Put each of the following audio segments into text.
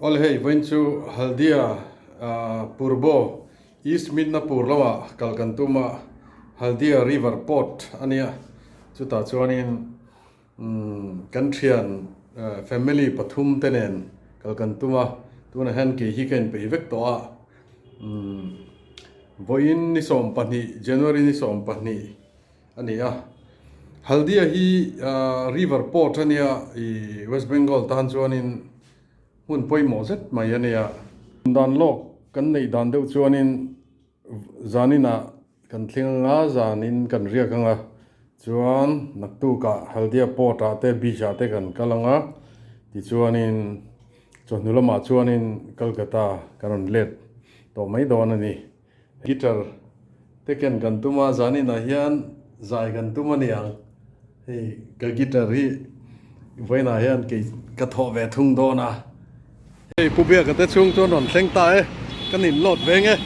Awle hei vawiin chu Haldia Purbo East Midnapur lamah kal kan tum a, Haldia River Port a nia, chutah chuanin kan thian family pathum te nen kal kan tum a, tunah hian kei hi ka inpeih vek tawh a, vawiin ni 20 January ni 20. A ni a. Haldia hi river port a nia i West Bengal tan chuanin hmun pawimawh zet mai a nia. Dan lawk kan neih dan deuh chuanin zaninah kan thleng anga zanin kan riak anga chuan naktukah Haldia port ah te beach ah te kan kal anga tichuanin chawhnu lamah chuanin Kolkata kan rawn let tawh mai dawn a ni. Guitar te ken kan tum a, zaninah hian zai kan tum a niang. Hei ka guitar hi vawiinah hian kei ka thawh ve thung dawn a. Hei Pu Biaka te chhung chuan rawn thleng ta e, kan in load veng e.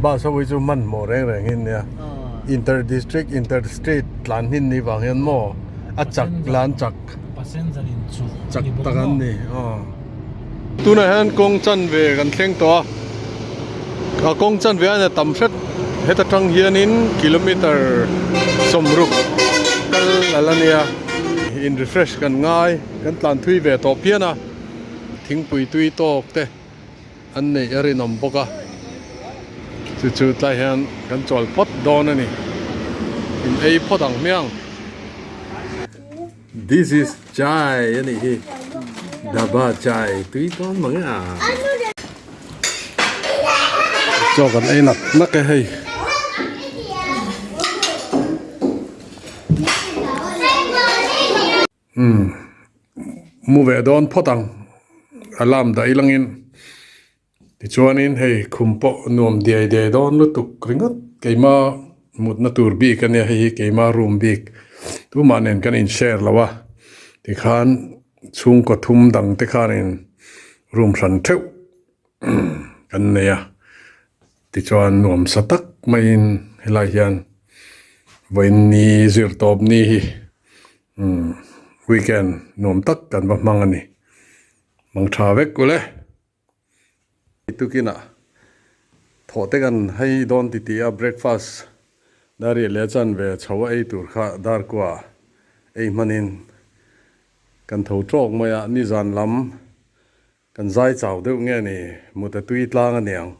Bus ho hi chu hmanhmawh reng reng hi nia, inter district inter state tlan hnin ni vang hian maw a chak lan chak. Chak tak an ni aw. Tunah hian kawng chanve kan thleng tawh a, a kawng chanve a tam hret heta tang hianin kilometer 60 kal a la nia. In refresh kan ngai kan tlan thui ve tawh phian a, thingpui tui tawk te an neih a rinawm bawk a, chu chu tlai hian kan chawl phawt dawn a ni, in ei phawt ang hmiang. This is chai a nih hi dhaba chai tui dawn mang e a chaw kan ei nak nak e hei umm mu ve dawn phawt ang alarm dah ilangin. Tichuanin hei khum pawh nuam diai diai dawn lutuk ringawt keima mutna tur bik a nia hei hi keima room bik tumah nen kan in share lo a tikhan chhungkaw thum dang te khanin room hran theuh kan nei a tichuan nuam sa tak maiin helai hian vawiin ni zir tawp ni hi umm weekend nuam tak kan va hmang a ni mang tha vek ule. Tukinah thawh te kan hei dawn ti ti a breakfast dar riah leh chan ve chho a ei tur kha dar kua ei hmanin kan tho tawk mai a nizan lam kan zai chau deuh nge ni mut a tui tlang a niang.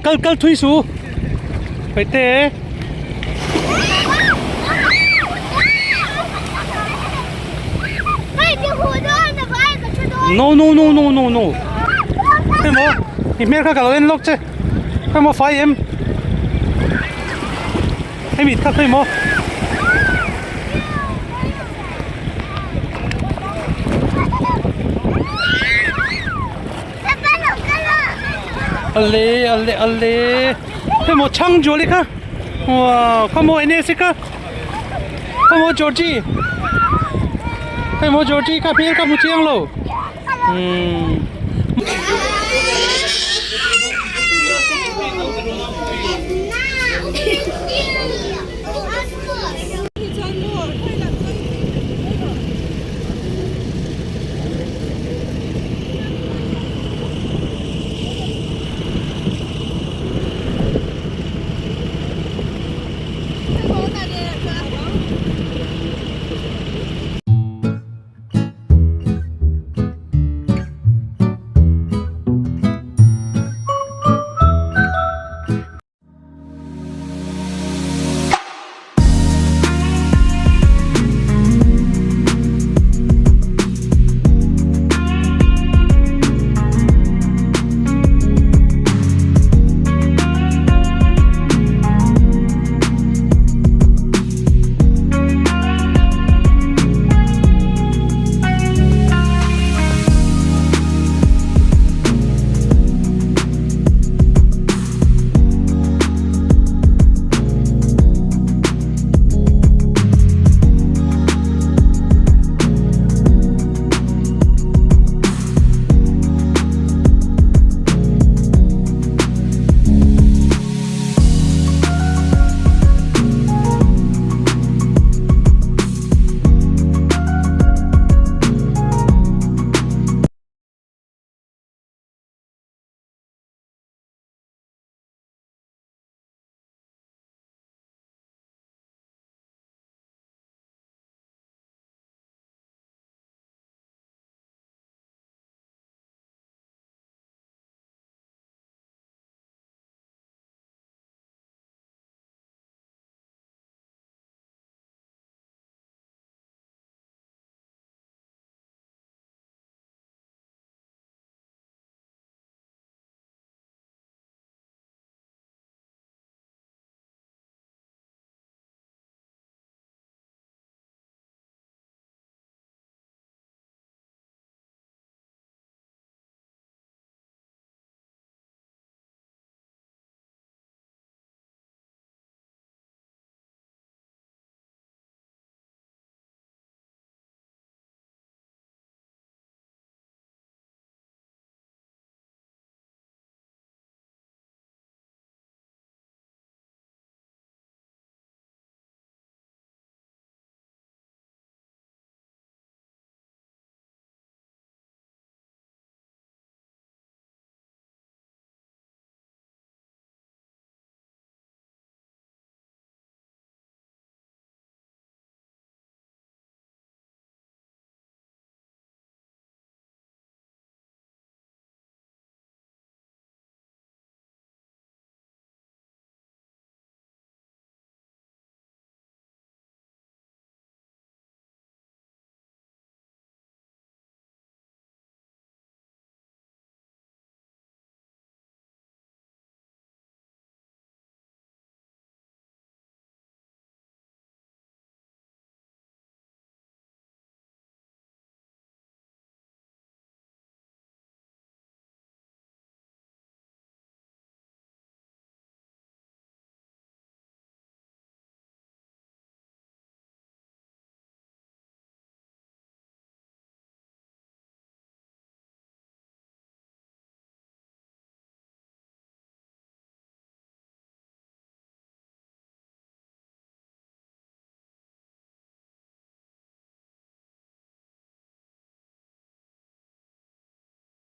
Kal kal thui su. Paite. No no no no no no. Hei maw i hmel kha ka lo en lawk che. Hei maw fai em. Hei mit kha hei maw. Ale ale ale hei maw chhang Juali kha wow kha maw ene si kha kha maw Georgie hei maw Georgie kha hmel kha hmu chiang lo umm.